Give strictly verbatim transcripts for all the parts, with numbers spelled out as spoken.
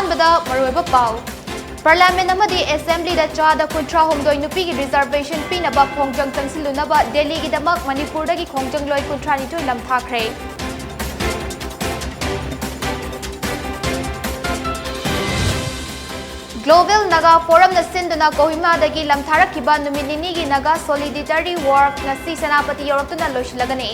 ꯑꯍꯥꯟꯕꯗ ꯃꯔꯨꯑꯣꯏꯕ ꯄꯥꯎ꯫ ꯄꯥꯔꯂꯤꯌꯥꯃꯦꯟ ꯑꯃꯗꯤ ꯑꯦꯁꯦꯝꯕ꯭ꯂꯤꯗ ꯆꯥꯗ ꯀꯨꯟꯊ꯭ꯔꯥ ꯍꯨꯝꯗꯣꯏ ꯅꯨꯄꯤꯒꯤ ꯔꯤꯖꯔꯕꯦꯁꯟ ꯄꯤꯅꯕ ꯈꯣꯡꯖꯪ ꯆꯪꯁꯤꯜꯂꯨꯅꯕ ꯗꯦꯜꯂꯤꯒꯤꯗꯃꯛ ꯃꯅꯤꯄꯨꯔꯗꯒꯤ ꯈꯣꯡꯖꯪꯂꯣꯏ ꯀꯨꯟꯊ꯭ꯔꯥ ꯅꯤꯊꯣꯏ ꯅꯝꯊꯥꯈ꯭ꯔꯦ꯫ Global Naga Forumꯅ ꯁꯤꯟꯗꯨꯅ ꯀꯣꯍꯤꯃꯥꯗꯒꯤ ꯂꯝꯊꯥꯔꯛꯈꯤꯕ ꯅꯨꯃꯤꯠ ꯅꯤꯅꯤꯒꯤ Naga Solidarity Walk ꯉꯁꯤ ꯁꯦꯅꯥꯄꯇꯤ ꯌꯧꯔꯛꯇꯨꯅ ꯂꯣꯏꯁꯤꯜꯂꯒꯅꯤ꯫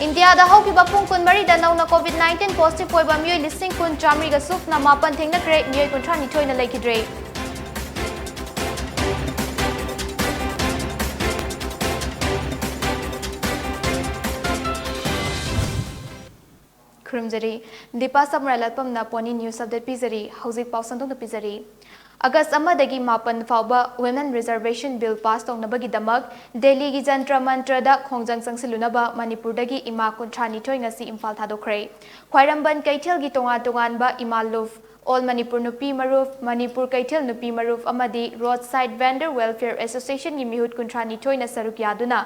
ꯏꯟꯗꯤꯌꯥꯗ ꯍꯧꯈꯤꯕ ꯄꯨꯡ ꯀꯨꯟꯃꯔꯤꯗ ꯅꯧꯅ COVID nineteen positive ꯑꯣꯏꯕ ꯃꯤꯑꯣꯏ ꯂꯤꯁꯤꯡ ꯀꯨꯟ ꯆꯥꯃꯔꯤꯒ ꯁꯨꯞꯅ ꯃꯥꯄꯟ ꯊꯦꯡꯅꯈ꯭ꯔꯦ, ꯃꯤꯑꯣꯏ ꯀꯨꯟꯊ꯭ꯔꯥ ꯅꯤꯊꯣꯏꯅ ꯂꯩꯈꯤꯗ꯭ꯔꯦ꯫ ꯈꯨꯔꯨꯝꯖꯔꯤ꯫ ꯗꯤꯄꯥ ꯁꯃꯨꯔꯥꯏ ꯂꯥꯠꯄꯝꯅ ꯄꯣꯅꯤ news update ꯄꯤꯖꯔꯤ꯫ ꯍꯧꯖꯤꯛ ꯄꯥꯎ ꯁꯟꯗꯣꯛꯅ ꯄꯤꯖꯔꯤ꯫ ꯑꯥꯒꯁ ꯑꯃꯗꯒꯤ ꯃꯥꯄꯟ ꯐꯥꯎꯕ Women Reservation Bill pass ꯇꯧꯅꯕꯒꯤꯗꯃꯛ ꯗꯦꯜꯂꯤꯒꯤ ꯖꯟꯇ꯭ꯔ ꯃꯟꯇ꯭ꯔꯗ ꯈꯣꯡꯖꯪ ꯆꯪꯁꯤꯜꯂꯨꯅꯕ ꯃꯅꯤꯄꯨꯔꯗꯒꯤ ꯏꯃꯥ ꯀꯨꯟꯊ꯭ꯔꯥ ꯅꯤꯊꯣꯏ ꯉꯁꯤ ꯏꯝꯐꯥꯜ ꯊꯥꯗꯣꯛꯈ꯭ꯔꯦ꯫ ꯈ꯭ꯋꯥꯏꯔꯝꯕꯟ ꯀꯩꯊꯦꯜꯒꯤ ꯇꯣꯉꯥꯟ ꯇꯣꯉꯥꯟꯕ ꯏꯃꯥ ꯂꯨꯞ, All Manipur ꯅꯨꯄꯤ ꯃꯔꯨꯞ, ꯃꯅꯤꯄꯨꯔ ꯀꯩꯊꯦꯜ ꯅꯨꯄꯤ ꯃꯔꯨꯞ ꯑꯃꯗꯤ Roadside Vendor Welfare Associationꯒꯤ ꯃꯤꯍꯨꯠ ꯀꯨꯟꯊ꯭ꯔꯥ ꯅꯤꯊꯣꯏꯅ ꯁꯔꯨꯛ ꯌꯥꯗꯨꯅ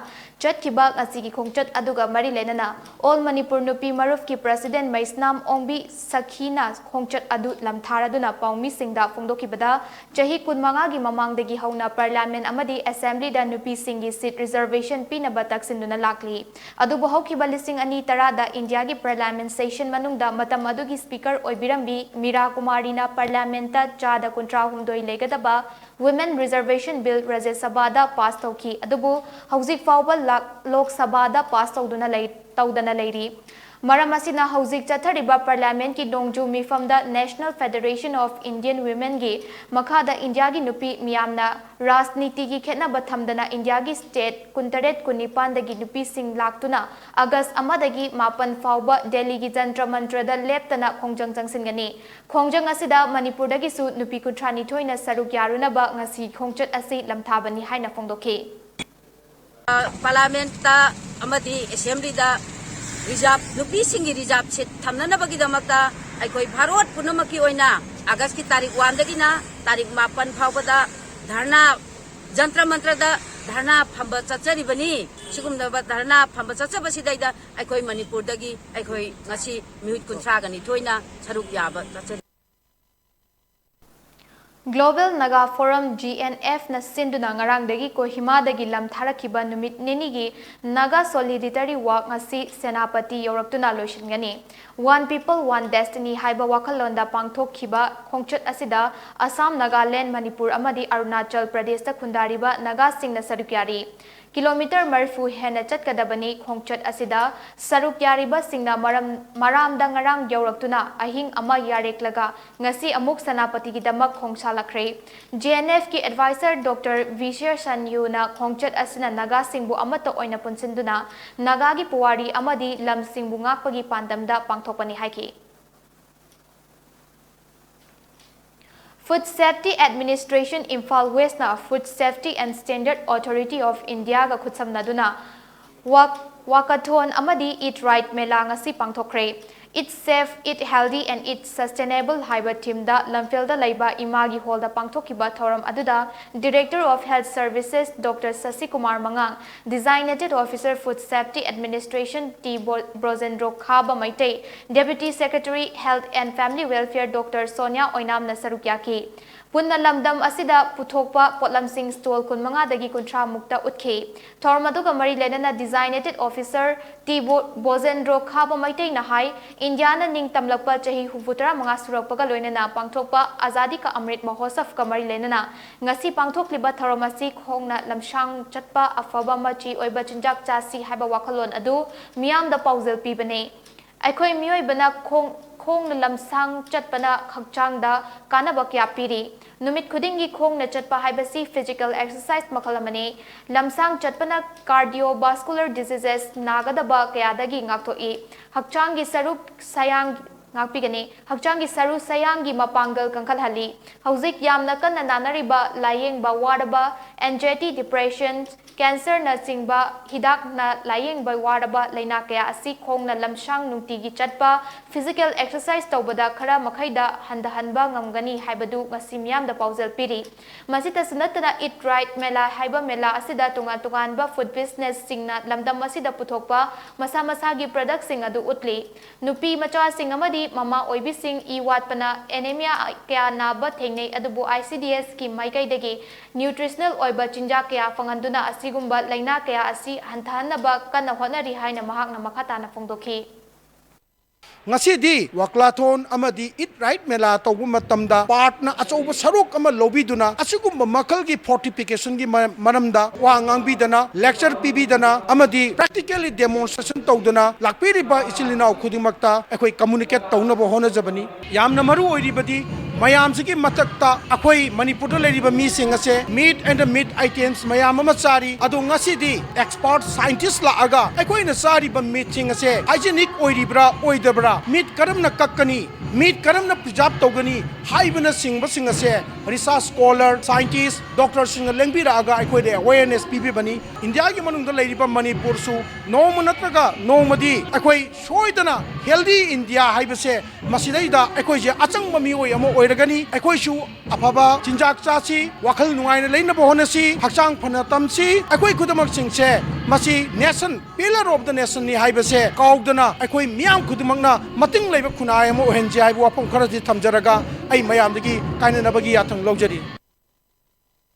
ꯆꯠꯈꯤꯕ ꯉꯁꯤꯒꯤ ꯈꯣꯡꯆꯠ ꯑꯗꯨꯒ ꯃꯔꯤ ꯂꯩꯅꯅ All Manipur ꯅꯨꯄꯤ ꯃꯔꯨꯞꯀꯤ president ꯃꯩꯁꯅꯥꯝ ꯑꯣꯡꯕꯤ ꯁꯈꯤꯅ ꯈꯣꯡꯆꯠ ꯑꯗꯨ ꯂꯝꯊꯥꯔꯗꯨꯅ ꯄꯥꯎꯃꯤꯁꯤꯡꯗ ꯐꯣꯡꯗꯣꯛꯈꯤꯕꯗ, ꯆꯍꯤ ꯀꯨꯟꯃꯉꯥꯒꯤ ꯃꯃꯥꯡꯗꯒꯤ ꯍꯧꯅ ꯄꯥꯔꯂꯤꯌꯥꯃꯦꯟ ꯑꯃꯗꯤ ꯑꯦꯁꯦꯝꯕ꯭ꯂꯤꯗ ꯅꯨꯄꯤꯁꯤꯡꯒꯤ seat reservation ꯄꯤꯅꯕ ꯇꯛꯁꯤꯟꯗꯨꯅ ꯂꯥꯛꯂꯤ꯫ ꯑꯗꯨꯕꯨ ꯍꯧꯈꯤꯕ ꯂꯤꯁꯤꯡ ꯑꯅꯤ ꯇꯔꯥꯗ ꯏꯟꯗꯤꯌꯥꯒꯤ ꯄꯥꯔꯂꯤꯌꯥꯃꯦꯟ session ꯃꯅꯨꯡꯗ ꯃꯇꯝ ꯑꯗꯨꯒꯤ speaker ꯑꯣꯏꯕꯤꯔꯝꯕꯤ ꯃꯤꯔꯥ ꯀꯨꯃꯥꯔꯤꯅ ꯄꯥꯔꯂꯤꯌꯥꯃꯦꯟꯇ ꯆꯥꯗ ꯀꯨꯟꯊ꯭ꯔꯥ ꯍꯨꯝꯗꯣꯏ ꯂꯩꯒꯗꯕ Women Reservation Bill ꯔꯥꯖ꯭ꯌ ꯁꯚꯥꯗ pass ꯇꯧꯈꯤ꯫ ꯑꯗꯨꯕꯨ ꯍꯧꯖꯤꯛ ꯐꯥꯎꯕ ꯂꯥꯛ-, ꯂꯣꯛ ꯁꯚꯥꯗ pass ꯇꯧꯗꯨꯅ ꯂꯩ-, ꯇꯧꯗꯅ ꯂꯩꯔꯤ꯫ ꯃꯔꯝ ꯑꯁꯤꯅ ꯍꯧꯖꯤꯛ ꯆꯠꯊꯔꯤꯕ ꯄꯥꯔꯂꯤꯌꯥꯃꯦꯟꯀꯤ ꯅꯣꯡꯖꯨ ꯃꯤꯐꯝꯗ National Federation of Indian Womenꯒꯤ ꯃꯈꯥꯗ ꯏꯟꯗꯤꯌꯥꯒꯤ ꯅꯨꯄꯤ ꯃꯤꯌꯥꯝꯅ ꯔꯥꯖꯅꯤꯇꯤꯒꯤ ꯈꯦꯠꯅꯕ ꯊꯝꯗꯅ ꯏꯟꯗꯤꯌꯥꯒꯤ state ꯀꯨꯟꯇꯔꯦꯠ ꯀꯨꯟꯅꯤꯄꯥꯟꯗꯒꯤ ꯅꯨꯄꯤꯁꯤꯡ ꯂꯥꯛꯇꯨꯅ ꯑꯥꯒꯁ ꯑꯃꯗꯒꯤ ꯃꯥꯄꯟ ꯐꯥꯎꯕ ꯗꯦꯜꯂꯤꯒꯤ ꯖꯟꯇ꯭ꯔ ꯃꯟꯇ꯭ꯔꯗ ꯂꯦꯞꯇꯅ ꯈꯣꯡꯖꯪ ꯆꯪꯁꯤꯟꯒꯅꯤ꯫ ꯈꯣꯡꯖꯪ ꯑꯁꯤꯗ ꯃꯅꯤꯄꯨꯔꯗꯒꯤꯁꯨ ꯅꯨꯄꯤ ꯀꯨꯟꯊ꯭ꯔꯥ ꯅꯤꯊꯣꯏꯅ ꯁꯔꯨꯛ ꯌꯥꯔꯨꯅꯕ ꯉꯁꯤ ꯈꯣꯡꯆꯠ ꯑꯁꯤ ꯂꯝꯊꯥꯕꯅꯤ ꯍꯥꯏꯅ ꯐꯣꯡꯗꯣꯛꯈꯤ꯫ ꯑ, ꯄꯥꯔꯂꯤꯌꯥꯃꯦꯟꯇ ꯑꯃꯗꯤ ꯑꯦꯁꯦꯝꯕ꯭ꯂꯤꯗ ꯔꯤꯖꯥꯔꯚ, ꯅꯨꯄꯤꯁꯤꯡꯒꯤ ꯔꯤꯖꯥꯔꯚ ꯁꯤꯠ ꯊꯝꯅꯅꯕꯒꯤꯗꯃꯛꯇ ꯑꯩꯈꯣꯏ ꯚꯥꯔꯣꯠ ꯄꯨꯝꯅꯃꯛꯀꯤ ꯑꯣꯏꯅ ꯑꯥꯒꯁꯀꯤ ꯇꯥꯔꯤꯛ ꯋꯥꯟꯗꯒꯤꯅ ꯇꯥꯔꯤꯛ ꯃꯥꯄꯟ ꯐꯥꯎꯕꯗ ꯙꯔꯅꯥ, ꯖꯟꯇ꯭ꯔ ꯃꯟꯇ꯭ꯔꯗ ꯙꯔꯅꯥ ꯐꯝꯕ ꯆꯠꯆꯔꯤꯕꯅꯤ꯫ ꯁꯤꯒꯨꯝꯂꯕ ꯙꯔꯅꯥ ꯐꯝꯕ ꯆꯠꯆꯕꯁꯤꯗꯩꯗ ꯑꯩꯈꯣꯏ ꯃꯅꯤꯄꯨꯔꯗꯒꯤ ꯑꯩꯈꯣꯏ ꯉꯁꯤ ꯃꯤꯍꯨꯠ ꯀꯨꯟꯊ꯭ꯔꯥꯒ ꯅꯤꯊꯣꯏꯅ ꯁꯔꯨꯛ ꯌꯥꯕ ꯆꯠꯆꯔꯤ꯫ Global Naga Forum, G N F ꯅ ꯁꯤꯟꯗꯨꯅ ꯉꯔꯥꯡꯗꯒꯤ ꯀꯣꯍꯤꯃꯥꯗꯒꯤ ꯂꯝ ꯊꯥꯔꯛꯈꯤꯕ ꯅꯨꯃꯤꯠ ꯅꯤꯅꯤꯒꯤ Naga Solidarity Walk ꯉꯁꯤ Senapati ꯌꯧꯔꯛꯇꯨꯅ ꯂꯣꯏꯁꯤꯟꯒꯅꯤ꯫ One People, One Destiny ꯍꯥꯏꯕ ꯋꯥꯈꯜꯂꯣꯟꯗ ꯄꯥꯡꯊꯣꯛꯈꯤꯕ ꯈꯣꯡꯆꯠ ꯑꯁꯤꯗ ꯑꯁꯥꯝ, ꯅꯥꯒꯥꯂꯦꯟ, ꯃꯅꯤꯄꯨꯔ ꯑꯃꯗꯤ ꯑꯔꯨꯅꯥꯆꯜ ꯄ꯭ꯔꯗꯦꯁꯇ ꯈꯨꯟꯗꯥꯔꯤꯕ ꯅꯥꯒꯥꯁꯤꯡꯅ ꯁꯔꯨꯛ ꯌꯥꯔꯤ꯫ ꯀꯤꯂꯣꯃꯤꯇꯔ ꯃꯔꯤꯐꯨ ꯍꯦꯟꯅ ꯆꯠꯀꯗꯕꯅꯤ꯫ ꯈꯣꯡꯆꯠ ꯑꯁꯤꯗ ꯁꯔꯨꯛ ꯌꯥꯔꯤꯕꯁꯤꯡꯅ ꯃꯔꯝ, ꯃꯔꯥꯝꯗ ꯉꯔꯥꯡ ꯌꯧꯔꯛꯇꯨꯅ ꯑꯍꯤꯡ ꯑꯃ ꯌꯥꯔꯦꯛꯂꯒ ꯉꯁꯤ ꯑꯃꯨꯛ ꯁꯦꯅꯥꯄꯇꯤꯒꯤꯗꯃꯛ ꯈꯣꯡꯁꯥꯜꯂꯛꯈ꯭ꯔꯦ꯫ G N F ꯀꯤ advisor Doctor ꯚꯤꯁꯦꯁꯟ ꯌꯨꯅ ꯈꯣꯡꯆꯠ ꯑꯁꯤꯅ ꯅꯥꯒꯥꯁꯤꯡꯕꯨ ꯑꯃꯠꯇ ꯑꯣꯏꯅ ꯄꯨꯟꯁꯤꯟꯗꯨꯅ ꯅꯥꯒꯥꯒꯤ ꯄꯨꯋꯥꯔꯤ ꯑꯃꯗꯤ ꯂꯝꯁꯤꯡꯕꯨ ꯉꯥꯛꯄꯒꯤ ꯄꯥꯟꯗꯝꯗ ꯄꯥꯡꯊꯣꯛꯄꯅꯤ ꯍꯥꯏꯈꯤ꯫ Food Safety Administration, Imphal West ꯅ Food Safety and Standard Authority of India ꯒ ꯈꯨꯠꯁꯝꯅꯗꯨꯅ ꯋꯥꯛ-, walkathon ꯑꯃꯗꯤ Eat Right ꯃꯦꯂꯥ ꯉꯁꯤ ꯄꯥꯡꯊꯣꯛꯈ꯭ꯔꯦ꯫ Eat Safe, Eat Healthy and Eat Sustainable ꯍꯥꯏꯕ theme ꯗ ꯂꯝꯐꯦꯜꯗ ꯂꯩꯕ ꯏꯃꯥꯒꯤ hall ꯗ ꯄꯥꯡꯊꯣꯛꯈꯤꯕ ꯊꯧꯔꯝ ꯑꯗꯨꯗ Director of Health Services Doctor ꯁꯁꯤꯀꯨꯃꯥꯔ ꯃꯉꯥꯡ, Designated Officer Food Safety Administration T ꯕꯣ-, ꯕ꯭ꯔꯣꯖꯦꯟꯗ꯭ꯔꯣ ꯈꯥꯕ Meitei, Deputy Secretary Health and Family Welfare Doctor Sonia ꯑꯣꯏꯅꯥꯝꯅ ꯁꯔꯨꯛ ꯌꯥꯈꯤ꯫ ꯄꯨꯟꯅ ꯂꯝꯗꯝ ꯑꯁꯤꯗ ꯄꯨꯊꯣꯛꯄ ꯄꯣꯠꯂꯝꯁꯤꯡ stall ꯀꯨꯟꯃꯉꯥꯗꯒꯤ ꯀꯨꯟꯊ꯭ꯔꯥ ꯃꯨꯛꯇ ꯎꯠꯈꯤ꯫ ꯊꯧꯔꯝ ꯑꯗꯨꯒ ꯃꯔꯤ ꯂꯩꯅꯅ Designated Officer ꯇꯤ ꯕꯣ-, ꯕꯣꯖꯦꯟꯗ꯭ꯔꯣ ꯈꯥꯕ ꯃꯩꯇꯩꯅ ꯍꯥꯏ, ꯏꯟꯗꯤꯌꯥꯅ ꯅꯤꯡꯇꯝꯂꯛꯄ ꯆꯍꯤ ꯍꯨꯝꯐꯨ ꯇꯔꯥꯃꯉꯥ ꯁꯨꯔꯛꯄꯒ ꯂꯣꯏꯅꯅ ꯄꯥꯡꯊꯣꯛꯄ ꯑꯖꯥꯗꯤ ꯀꯥ ꯑꯃ꯭ꯔꯤꯠ ꯃꯍꯣꯠꯁꯕꯀ ꯃꯔꯤ ꯂꯩꯅꯅ ꯉꯁꯤ ꯄꯥꯡꯊꯣꯛꯂꯤꯕ ꯊꯧꯔꯝ ꯑꯁꯤ ꯈꯣꯡꯅ ꯂꯝꯁꯥꯡ ꯆꯠꯄ, ꯑꯐꯕ ꯃꯆꯤ ꯑꯣꯏꯕ ꯆꯤꯟꯖꯥꯛ ꯆꯥꯁꯤ ꯍꯥꯏꯕ ꯋꯥꯈꯜꯂꯣꯟ ꯑꯗꯨ ꯃꯤꯌꯥꯝꯗ ꯄꯥꯎꯖꯦꯜ ꯄꯤꯕꯅꯤ꯫ ꯑꯩꯈꯣꯏ ꯃꯤꯑꯣꯏꯕꯅ ꯈꯣꯡ-, ꯈꯣꯡꯅ ꯂꯝꯁꯥꯡ ꯆꯠꯄꯅ ꯍꯛꯆꯥꯡꯗ ꯀꯥꯟꯅꯕ ꯀꯌꯥ ꯄꯤꯔꯤ꯫ ꯅꯨꯃꯤꯠ ꯈꯨꯗꯤꯡꯒꯤ ꯈꯣꯡꯅ ꯆꯠꯄ ꯍꯥꯏꯕꯁꯤ physical exercise ꯃꯈꯜ ꯑꯃꯅꯤ꯫ ꯂꯝꯁꯥꯡ ꯆꯠꯄꯅ cardiovascular diseases ꯅꯥꯒꯗꯕ ꯀꯌꯥꯗꯒꯤ ꯉꯥꯛꯊꯣꯛꯏ꯫ ꯍꯛꯆꯥꯡꯒꯤ ꯁꯔꯨꯛ ꯁꯌꯥꯡ-, ꯉꯥꯛꯄꯤꯒꯅꯤ꯫ ꯍꯛꯆꯥꯡꯒꯤ ꯁꯔꯨ ꯁꯌꯥꯡꯒꯤ ꯃꯄꯥꯡꯒꯜ ꯀꯟꯈꯠꯍꯜꯂꯤ꯫ ꯍꯧꯖꯤꯛ ꯌꯥꯝꯅ ꯀꯟꯅ ꯅꯥꯅꯔꯤꯕ, ꯂꯥꯌꯦꯡꯕ ꯋꯥꯔꯕ, anxiety, depression, cancerꯅꯆꯤꯡꯕ ꯍꯤꯗꯥꯛꯅ ꯂꯥꯌꯦꯡꯕ ꯋꯥꯔꯕ ꯂꯥꯏꯅꯥ ꯀꯌꯥ ꯑꯁꯤ ꯈꯣꯡꯅ ꯂꯝꯁꯥꯡ ꯅꯨꯡꯇꯤꯒꯤ ꯆꯠꯄ, physical exercise ꯇꯧꯕꯗ ꯈꯔ ꯃꯈꯩꯗ ꯍꯟꯊꯍꯟꯕ ꯉꯝꯒꯅꯤ ꯍꯥꯏꯕꯗꯨ ꯉꯁꯤ ꯃꯤꯌꯥꯝꯗ ꯄꯥꯎꯖꯦꯜ ꯄꯤꯔꯤ꯫ ꯃꯁꯤꯇꯁꯨ ꯅꯠꯇꯅ Eat Right Mela ꯍꯥꯏꯕ ꯃꯦꯂꯥ ꯑꯁꯤꯗ ꯇꯣꯉꯥꯟ ꯇꯣꯉꯥꯟꯕ food businessꯁꯤꯡꯅ ꯂꯝꯗꯝ ꯑꯁꯤꯗ ꯄꯨꯊꯣꯛꯄ ꯃꯁꯥ ꯃꯁꯥꯒꯤ productꯁꯤꯡ ꯑꯗꯨ ꯎꯠꯂꯤ꯫ ꯅꯨꯄꯤ ꯃꯆꯥꯁꯤꯡ ꯑꯃꯗꯤ ꯃꯃꯥ ꯑꯣꯏꯕꯤꯁꯤꯡ ꯏ ꯋꯥꯠꯄꯅ anemia ꯀꯌꯥ ꯅꯥꯕ ꯊꯦꯡꯅꯩ, ꯑꯗꯨꯕꯨ ICDSꯀꯤ ꯃꯥꯏꯀꯩꯗꯒꯤ nutritional ꯑꯣꯏꯕ ꯆꯤꯟꯖꯥꯛ ꯀꯌꯥ ꯐꯪꯍꯟꯗꯨꯅ ꯑꯁꯤꯒꯨꯝꯕ ꯂꯥꯏꯅꯥ ꯀꯌꯥ ꯑꯁꯤ ꯍꯟꯊꯍꯟꯅꯕ ꯀꯟꯅ ꯍꯣꯠꯅꯔꯤ ꯍꯥꯏꯅ ꯃꯍꯥꯛꯅ ꯃꯈꯥ ꯇꯥꯅ ꯐꯣꯡꯗꯣꯛꯈꯤ꯫ ꯉꯁꯤꯗꯤ walkathon ꯑꯃꯗꯤ Eat Right Mela ꯇꯧꯕ ꯃꯇꯝꯗ partꯅ ꯑꯆꯧꯕ ꯁꯔꯨꯛ ꯑꯃ ꯂꯧꯕꯤꯗꯨꯅ ꯑꯁꯤꯒꯨꯝꯕ ꯃꯈꯜꯒꯤ fortificationꯒꯤ ꯃ-, ꯃꯔꯝꯗ ꯋꯥ ꯉꯥꯡꯕꯤꯗꯅ, lecture ꯄꯤꯕꯤꯗꯅ ꯑꯃꯗꯤ practically demonstration ꯇꯧꯗꯨꯅ ꯂꯥꯛꯄꯤꯔꯤꯕ ꯏꯆꯤꯜ ꯏꯅꯥꯎ ꯈꯨꯗꯤꯡꯃꯛꯇ ꯑꯩꯈꯣꯏ communicate ꯇꯧꯅꯕ ꯍꯣꯠꯅꯖꯕꯅꯤ꯫ ꯌꯥꯝꯅ ꯃꯔꯨ ꯑꯣꯏꯔꯤꯕꯗꯤ ꯃꯌꯥꯝꯁꯤꯒꯤ ꯃꯊꯛꯇ ꯑꯩꯈꯣꯏ ꯃꯅꯤꯄꯨꯔꯗ ꯂꯩꯔꯤꯕ ꯃꯤꯁꯤꯡ ꯑꯁꯦ meat and meat items ꯃꯌꯥꯝ ꯑꯃ ꯆꯥꯔꯤ꯫ ꯑꯗꯣ ꯉꯁꯤꯗꯤ expert scientist ꯂꯥꯛꯑꯒ ꯑꯩꯈꯣꯏꯅ ꯆꯥꯔꯤꯕ meatꯁꯤꯡ ꯑꯁꯦ hygienic ꯑꯣꯏꯔꯤꯕ꯭ꯔꯥ ꯑꯣꯏꯗꯕ꯭ꯔꯥ, meat ꯀꯔꯝꯅ ꯀꯛꯀꯅꯤ, meat ꯀꯔꯝꯅ preserve ꯇꯧꯒꯅꯤ ꯍꯥꯏꯕꯅꯆꯤꯡꯕꯁꯤꯡ ꯑꯁꯦ research scholar, scientist, doctorꯁꯤꯡꯅ ꯂꯦꯡꯕꯤꯔꯛꯑꯒ ꯑꯩꯈꯣꯏꯗ awareness ꯄꯤꯕꯤꯕꯅꯤ꯫ ꯏꯟꯗꯤꯌꯥꯒꯤ ꯃꯅꯨꯡꯗ ꯂꯩꯔꯤꯕ ꯃꯅꯤꯄꯨꯔꯁꯨ ꯅꯣꯡꯃ ꯅꯠꯇ꯭ꯔꯒ ꯅꯣꯡꯃꯗꯤ ꯑꯩꯈꯣꯏ ꯁꯣꯏꯗꯅ healthy India ꯍꯥꯏꯕꯁꯦ ꯃꯁꯤꯗꯩꯗ ꯑꯩꯈꯣꯏꯁꯦ ꯑꯆꯪꯕ ꯃꯤꯑꯣꯏ ꯑꯃ ꯑꯣꯏꯔꯒꯅꯤ꯫ ꯑꯩꯈꯣꯏꯁꯨ ꯑꯐꯕ ꯆꯤꯟꯖꯥꯛ ꯆꯥꯁꯤ, ꯋꯥꯈꯜ ꯅꯨꯡꯉꯥꯏꯅ ꯂꯩꯅꯕ ꯍꯣꯠꯅꯁꯤ, ꯍꯛꯆꯥꯡ ꯐꯅ ꯊꯝꯁꯤ꯫ ꯑꯩꯈꯣꯏ ꯈꯨꯗꯤꯡꯃꯛꯁꯤꯡꯁꯦ ꯃꯁꯤ nation, pillar of the nationꯅꯤ ꯍꯥꯏꯕꯁꯦ ꯀꯥꯎꯗꯅ ꯑꯩꯈꯣꯏ ꯃꯤꯌꯥꯝ ꯈꯨꯗꯤꯡꯃꯛꯅ ꯃꯇꯤꯡ ꯂꯩꯕ ꯈꯨꯟꯅꯥꯏ ꯑꯃ ꯑꯣꯏꯍꯟꯁꯤ ꯍꯥꯏꯕ ꯋꯥꯐꯝ ꯈꯔꯗꯤ ꯊꯝꯖꯔꯒ ꯑꯩ ꯃꯌꯥꯝꯗꯒꯤ ꯀꯥꯏꯅꯅꯕꯒꯤ ꯌꯥꯊꯪ ꯂꯧꯖꯔꯤ꯫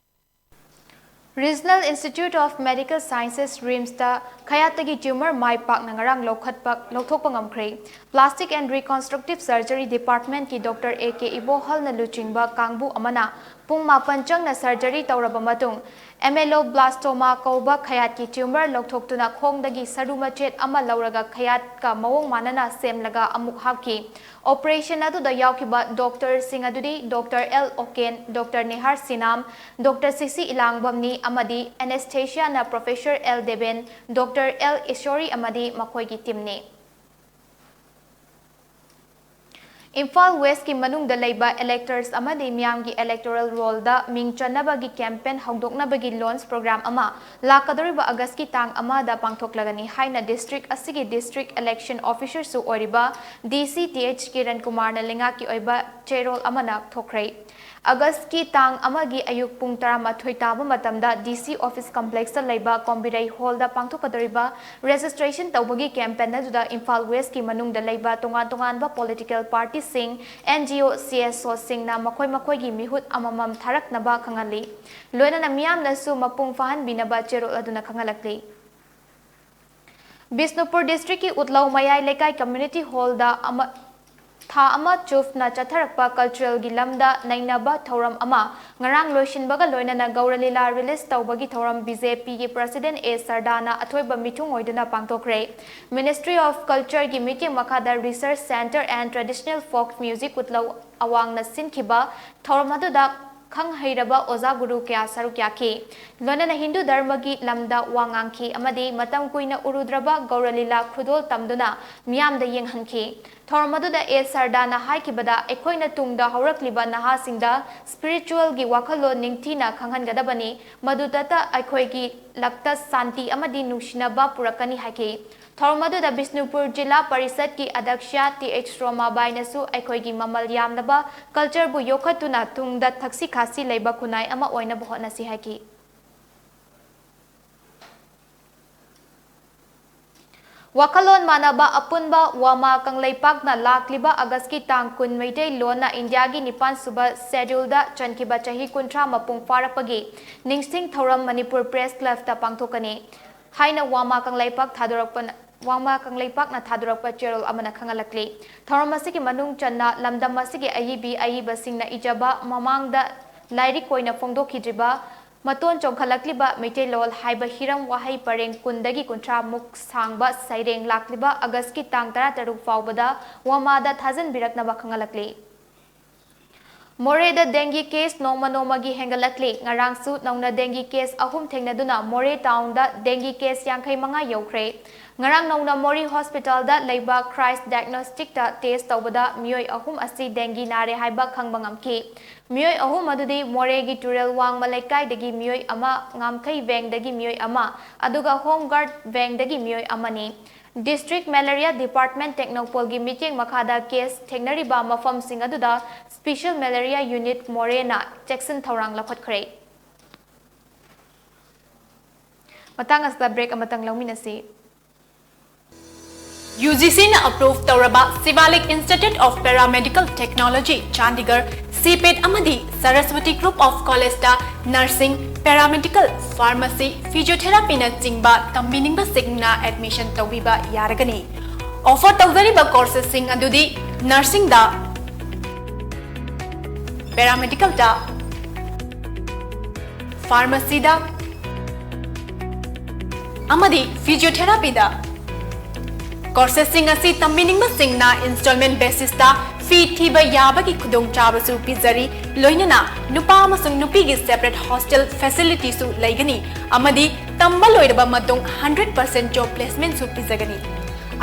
Regional Institute of Medical Sciences, RIMSꯇ ꯈꯌꯥꯠꯇꯒꯤ tumor ꯃꯥꯏ ꯄꯥꯛꯅ ꯉꯔꯥꯡ ꯂꯧꯈꯠꯄ, ꯂꯧꯊꯣꯛꯄ ꯉꯝꯈ꯭ꯔꯦ꯫ Plastic and Reconstructive Surgery Departmentꯀꯤ Doctor A K ꯏꯕꯣꯍꯜꯅ ꯂꯨꯆꯤꯡꯕ ꯀꯥꯡꯕꯨ ꯑꯃꯅ ꯄꯨꯡ ꯃꯥꯄꯟ ꯆꯪꯅ surgery ꯇꯧꯔꯕ ꯃꯇꯨꯡ, ameloblastoma ꯀꯧꯕ ꯈꯌꯥꯠꯀꯤ tumor ꯂꯧꯊꯣꯛꯇꯨꯅ ꯈꯣꯡꯗꯒꯤ ꯁꯔꯨ ꯃꯆꯦꯠ ꯑꯃ ꯂꯧꯔꯒ ꯈꯌꯥꯠꯀ ꯃꯑꯣꯡ ꯃꯥꯟꯅꯅ ꯁꯦꯝꯂꯒ ꯑꯃꯨꯛ ꯍꯥꯞꯈꯤ꯫ Operation ꯑꯗꯨꯗ ꯌꯥꯎꯈꯤꯕ doctorꯁꯤꯡ ꯑꯗꯨꯗꯤ Doctor L Oken, Doctor Nehar Sinam, Doctor C C Ilangbamꯅꯤ ꯑꯃꯗꯤ anesthesiaꯅ Professor L Deben, Doctor L Ishori ꯑꯃꯗꯤ ꯃꯈꯣꯏꯒꯤ teamꯅꯤ꯫ ꯏꯝꯐꯥꯜ ꯋꯦꯁꯀꯤ ꯃꯅꯨꯡꯗ ꯂꯩꯕ electors ꯑꯃꯗꯤ ꯃꯤꯌꯥꯝꯒꯤ electoral rollꯗ ꯃꯤꯡ ꯆꯟꯅꯕꯒꯤ campaign ꯍꯧꯗꯣꯛꯅꯕꯒꯤ launch program ꯑꯃ ꯂꯥꯛꯀꯗꯧꯔꯤꯕ Augustꯀꯤ ꯇꯥꯡ ꯑꯃꯗ ꯄꯥꯡꯊꯣꯛꯂꯒꯅꯤ ꯍꯥꯏꯅ district ꯑꯁꯤꯒꯤ district election officerꯁꯨ ꯑꯣꯏꯔꯤꯕ DC th Kiran Kumarꯅ ꯂꯩꯉꯥꯛꯀꯤ ꯑꯣꯏꯕ ꯆꯦꯔꯣꯜ ꯑꯃꯅ ꯊꯣꯛꯈ꯭ꯔꯦ꯫ Augustꯀꯤ ꯇꯥꯡ ꯑꯃꯒꯤ ꯑꯌꯨꯛ ꯄꯨꯡ ꯇꯔꯥꯃꯥꯊꯣꯏ ꯇꯥꯕ ꯃꯇꯝꯗ DC office complexꯇ ꯂꯩꯕ ꯀꯣꯝꯕꯤꯔꯩ hallꯗ ꯄꯥꯡꯊꯣꯛꯀꯗꯧꯔꯤꯕ registration ꯇꯧꯕꯒꯤ campaign ꯑꯗꯨꯗ ꯏꯝꯐꯥꯜ ꯋꯦꯁꯀꯤ ꯃꯅꯨꯡꯗ ꯂꯩꯕ ꯇꯣꯉꯥꯟ ꯇꯣꯉꯥꯟꯕ political partyꯁꯤꯡ, NGO, CSOꯁꯤꯡꯅ ꯃꯈꯣꯏ ꯃꯈꯣꯏꯒꯤ ꯃꯤꯍꯨꯠ ꯑꯃꯃꯝ ꯊꯥꯔꯛꯅꯕ ꯈꯪꯍꯜꯂꯤ꯫ ꯂꯣꯏꯅꯅ ꯃꯤꯌꯥꯝꯅꯁꯨ ꯃꯄꯨꯡ ꯐꯥꯍꯟꯕꯤꯅꯕ ꯆꯦꯔꯣꯜ ꯑꯗꯨꯅ ꯈꯪꯍꯜꯂꯛꯂꯤ꯫ ꯕꯤꯁꯅꯨꯄꯨꯔ districtꯀꯤ ꯎꯠꯂꯧ ꯃꯌꯥꯏ ꯂꯩꯀꯥꯏ community hallꯗ ꯑꯃ, ꯊꯥ ꯑꯃ ꯆꯨꯞꯅ ꯆꯠꯊꯔꯛꯄ culturalꯒꯤ ꯂꯝꯗ ꯅꯩꯅꯕ ꯊꯧꯔꯝ ꯑꯃ ꯉꯔꯥꯡ ꯂꯣꯏꯁꯤꯟꯕꯒ ꯂꯣꯏꯅꯅ ꯒꯧꯔ ꯂꯤꯂꯥ release ꯇꯧꯕꯒꯤ ꯊꯧꯔꯝ BJPꯒꯤ president A ꯁꯔꯗꯥꯅ ꯑꯊꯣꯏꯕ ꯃꯤꯊꯨꯡ ꯑꯣꯏꯗꯨꯅ ꯄꯥꯡꯊꯣꯛꯈ꯭ꯔꯦ꯫ Ministry of Cultureꯒꯤ ꯃꯤꯠꯌꯦꯡ ꯃꯈꯥꯗ Research Centre and Traditional Folk Music ꯎꯠꯂꯧ ꯑꯋꯥꯡꯅ ꯁꯤꯟꯈꯤꯕ ꯊꯧꯔꯝ ꯑꯗꯨꯗ ꯈꯪ ꯍꯩꯔꯕ ꯑꯣꯖꯥ ꯒꯨꯔꯨ ꯀꯌꯥ ꯁꯔꯨꯛ ꯌꯥꯈꯤ꯫ ꯂꯣꯏꯅꯅ ꯍꯤꯟꯗꯨ ꯙꯔꯃꯒꯤ ꯂꯝꯗ ꯋꯥ ꯉꯥꯡꯈꯤ ꯑꯃꯗꯤ ꯃꯇꯝ ꯀꯨꯏꯅ ꯎꯔꯨꯗ꯭ꯔꯕ ꯒꯧꯔ ꯂꯤꯂꯥ ꯈꯨꯗꯣꯜ ꯇꯝꯗꯨꯅ ꯃꯤꯌꯥꯝꯗ ꯌꯦꯡꯍꯟꯈꯤ꯫ ꯊꯧꯔꯝ ꯑꯗꯨꯗ A ꯁꯔꯗꯥꯅ ꯍꯥꯏꯈꯤꯕꯗ, ꯑꯩꯈꯣꯏꯅ ꯇꯨꯡꯗ ꯍꯧꯔꯛꯂꯤꯕ ꯅꯍꯥꯁꯤꯡꯗ spiritualꯒꯤ ꯋꯥꯈꯜꯂꯣꯟ ꯅꯤꯡꯊꯤꯅ ꯈꯪꯍꯟꯒꯗꯕꯅꯤ, ꯃꯗꯨꯗꯇ ꯑꯩꯈꯣꯏꯒꯤ ꯂꯛꯇ ꯁꯥꯟꯇꯤ ꯑꯃꯗꯤ ꯅꯨꯡꯁꯤꯅꯕ ꯄꯨꯔꯛꯀꯅꯤ ꯍꯥꯏꯈꯤ꯫ ꯊꯧꯔꯝ ꯑꯗꯨꯗ ꯕꯤꯁꯅꯨꯄꯨꯔ ꯖꯤꯂꯥ ꯄꯔꯤꯁꯠꯀꯤ ꯑꯗ꯭ꯌꯛꯁ th ꯔꯣꯃꯥꯕꯥꯏꯅꯁꯨ ꯑꯩꯈꯣꯏꯒꯤ ꯃꯃꯜ ꯌꯥꯝꯂꯕ cultureꯕꯨ ꯌꯣꯛꯈꯠꯇꯨꯅ ꯇꯨꯡꯗ ꯊꯛꯁꯤ ꯈꯥꯁꯤ ꯂꯩꯕ ꯈꯨꯟꯅꯥꯏ ꯑꯃ ꯑꯣꯏꯅꯕ ꯍꯣꯠꯅꯁꯤ ꯍꯥꯏꯈꯤ꯫ ꯋꯥꯈꯜꯂꯣꯟ ꯃꯥꯟꯅꯕ ꯑꯄꯨꯟꯕ ꯋꯥꯃꯥ ꯀꯪꯂꯩꯄꯥꯛꯅ ꯂꯥꯛꯂꯤꯕ Augustꯀꯤ ꯇꯥꯡ ꯀꯨꯟ ꯃꯩꯇꯩꯂꯣꯟꯅ ꯏꯟꯗꯤꯌꯥꯒꯤ ꯅꯤꯄꯥꯟ ꯁꯨꯕ scheduleꯗ ꯆꯟꯈꯤꯕ ꯆꯍꯤ ꯀꯨꯟꯊ꯭ꯔꯥ ꯃꯄꯨꯡ ꯐꯥꯔꯛꯄꯒꯤ ꯅꯤꯡꯁꯤꯡ ꯊꯧꯔꯝ ꯃꯅꯤꯄꯨꯔ Press Clubꯇ ꯄꯥꯡꯊꯣꯛꯀꯅꯤ ꯍꯥꯏꯅ ꯋꯥꯃꯥ ꯀꯪꯂꯩꯄꯥꯛ ꯊꯥꯗꯣꯔꯛꯄꯅ, ꯋꯥꯃꯥ ꯀꯪꯂꯩꯄꯥꯛꯅ ꯊꯥꯗꯣꯔꯛꯄ ꯆꯦꯔꯣꯜ ꯑꯃꯅ ꯈꯪꯍꯜꯂꯛꯂꯤ꯫ ꯊꯧꯔꯝ ꯑꯁꯤꯒꯤ ꯃꯅꯨꯡ ꯆꯟꯅ ꯂꯝꯗꯝ ꯑꯁꯤꯒꯤ ꯑꯏꯕꯤ ꯑꯏꯕꯁꯤꯡꯅ ꯏꯖꯕ ꯃꯃꯥꯡꯗ ꯂꯥꯏꯔꯤꯛ ꯑꯣꯏꯅ ꯐꯣꯡꯗꯣꯛꯈꯤꯗ꯭ꯔꯤꯕ ꯃꯇꯣꯟ ꯆꯣꯡꯈꯠꯂꯛꯂꯤꯕ ꯃꯩꯇꯩꯂꯣꯟ ꯍꯥꯏꯕ ꯍꯤꯔꯝ ꯋꯥꯍꯩ ꯄꯔꯦꯡ ꯀꯨꯟꯗꯒꯤ ꯀꯨꯟꯊ꯭ꯔꯥ ꯃꯨꯛ ꯁꯥꯡꯕ ꯁꯩꯔꯦꯡ ꯂꯥꯛꯂꯤꯕ Augustꯀꯤ ꯇꯥꯡ ꯇꯔꯥꯇꯔꯨꯛ ꯐꯥꯎꯕꯗ ꯋꯥꯃꯥꯗ ꯊꯥꯖꯤꯟꯕꯤꯔꯛꯅꯕ ꯈꯪꯍꯜꯂꯛꯂꯤ꯫ ꯃꯣꯔꯦꯗ dengue case ꯅꯣꯡꯃ ꯅꯣꯡꯃꯒꯤ ꯍꯦꯟꯒꯠꯂꯛꯂꯤ꯫ ꯉꯔꯥꯡꯁꯨ ꯅꯧꯅ dengue case ꯑꯍꯨꯝ ꯊꯦꯡꯅꯗꯨꯅ ꯃꯣꯔꯦ townꯗ dengue case ꯌꯥꯡꯈꯩ ꯃꯉꯥ ꯌꯧꯈ꯭ꯔꯦ꯫ ꯉꯔꯥꯡ ꯅꯧꯅ ꯃꯣꯔꯦ hospitalꯗ ꯂꯩꯕ Christ Diagnosticꯇ test ꯇꯧꯕꯗ ꯃꯤꯑꯣꯏ ꯑꯍꯨꯝ ꯑꯁꯤ dengue ꯅꯥꯔꯦ ꯍꯥꯏꯕ ꯈꯪꯕ ꯉꯝꯈꯤ꯫ ꯃꯤꯑꯣꯏ ꯑꯍꯨꯝ ꯑꯗꯨꯗꯤ ꯃꯣꯔꯦꯒꯤ ꯇꯨꯔꯦꯜ ꯋꯥꯡꯃ ꯂꯩꯀꯥꯏꯗꯒꯤ ꯃꯤꯑꯣꯏ ꯑꯃ, ꯉꯥꯝꯈꯩ ꯚꯦꯡꯗꯒꯤ ꯃꯤꯑꯣꯏ ꯑꯃ, ꯑꯗꯨꯒ Home Guard ꯚꯦꯡꯗꯒꯤ ꯃꯤꯑꯣꯏ ꯑꯃꯅꯤ꯫ District Malaria Department ꯇꯦꯡꯅꯧꯄꯜꯒꯤ ꯃꯤꯠꯌꯦꯡ ꯃꯈꯥꯗ case ꯊꯦꯡꯅꯔꯤꯕ ꯃꯐꯝꯁꯤꯡ ꯑꯗꯨꯗ Special Malaria Unit ꯃꯣꯔꯦꯅ ꯆꯦꯛꯁꯤꯟ ꯊꯧꯔꯥꯡ ꯂꯧꯈꯠꯈ꯭ꯔꯦ꯫ ꯃꯇꯥꯡ ꯑꯁꯤꯗ break ꯑꯃꯇꯪ ꯂꯧꯃꯤꯟꯅꯁꯤ꯫ UGCꯅ approve ꯇꯧꯔꯕ Shivalik Institute of Paramedical Technology, Chandigarh, CPET ꯑꯃꯗꯤ Saraswati Group of Collegeꯇ nursing, paramedical, pharmacy, physiotherapyꯅ ꯆꯤꯡꯕ ꯇꯝꯕꯤꯅꯤꯡꯕꯁꯤꯡꯅ admission ꯇꯧꯕꯤꯕ ꯌꯥꯔꯒꯅꯤ꯫ Offer ꯇꯧꯖꯔꯤꯕ coursesꯁꯤꯡ ꯑꯗꯨꯗꯤ nursingꯗ, paramedicalꯗ, pharmacyꯗ ꯑꯃꯗꯤ physiotherapyꯗ꯫ Coursesꯁꯤꯡ ꯑꯁꯤ ꯇꯝꯕꯤꯅꯤꯡꯕꯁꯤꯡꯅ installment basisꯇ fee ꯊꯤꯕ ꯌꯥꯕꯒꯤ ꯈꯨꯗꯣꯡꯆꯥꯕꯁꯨ ꯄꯤꯖꯔꯤ, ꯂꯣꯏꯅꯅ ꯅꯨꯄꯥ ꯑꯃꯁꯨꯡ ꯅꯨꯄꯤꯒꯤ separate hostel facilityꯁꯨ ꯂꯩꯒꯅꯤ ꯑꯃꯗꯤ ꯇꯝꯕ ꯂꯣꯏꯔꯕ ꯃꯇꯨꯡ hundred percent job placementꯁꯨ ꯄꯤꯖꯒꯅꯤ꯫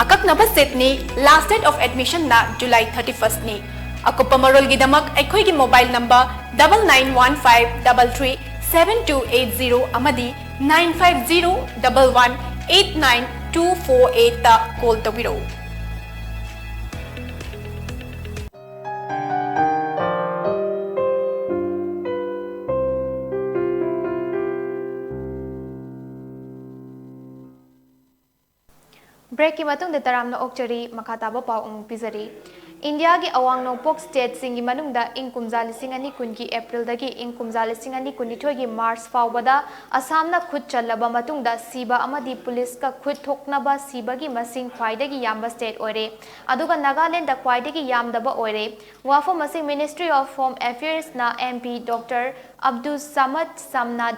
ꯑꯀꯛꯅꯕ seatꯅꯤ, last date of admissionꯅ July thirty-firstꯅꯤ꯫ ꯑꯀꯨꯞꯄ ꯃꯔꯣꯜꯒꯤꯗꯃꯛ ꯑꯩꯈꯣꯏꯒꯤ mobile number double nine one five double three seven two eight zero ꯑꯃꯗꯤ nine five zero double one eight nine two four eightꯇ call ꯇꯧꯕꯤꯔꯛꯎ꯫ Breakꯀꯤ ꯃꯇꯨꯡꯗ ꯇꯔꯥꯝꯅ ꯑꯣꯛꯆꯔꯤ, ꯃꯈꯥ ꯇꯥꯕ ꯄꯥꯎ ꯑꯃꯨꯛ ꯄꯤꯖꯔꯤ꯫ ꯏꯟꯗꯤꯌꯥꯒꯤ ꯑꯋꯥꯡ ꯅꯣꯡꯄꯣꯛ stateꯁꯤꯡꯒꯤ ꯃꯅꯨꯡꯗ ꯏꯪ ꯀꯨꯝꯖꯥ ꯂꯤꯁꯤꯡ ꯑꯅꯤ ꯀꯨꯟꯒꯤ Aprilꯗꯒꯤ ꯏꯪ ꯀꯨꯝꯖꯥ ꯂꯤꯁꯤꯡ ꯑꯅꯤ ꯀꯨꯟꯅꯤꯊꯣꯏꯒꯤ March ꯐꯥꯎꯕꯗ ꯑꯁꯥꯝꯅ ꯈꯨꯠ ꯆꯜꯂꯕ ꯃꯇꯨꯡꯗ ꯁꯤꯕ ꯑꯃꯗꯤ ꯄꯨꯂꯤꯁꯀ ꯈꯨꯠ ꯊꯣꯛꯅꯕ ꯁꯤꯕꯒꯤ ꯃꯁꯤꯡ ꯈ꯭ꯋꯥꯏꯗꯒꯤ ꯌꯥꯝꯕ state ꯑꯣꯏꯔꯦ꯫ ꯑꯗꯨꯒ ꯅꯥꯒꯥꯂꯦꯟꯗ ꯈ꯭ꯋꯥꯏꯗꯒꯤ ꯌꯥꯝꯗꯕ ꯑꯣꯏꯔꯦ꯫ ꯋꯥꯐꯝ ꯑꯁꯤ Ministry of Home Affairsꯅ MP Doctor Abdul Samad Samna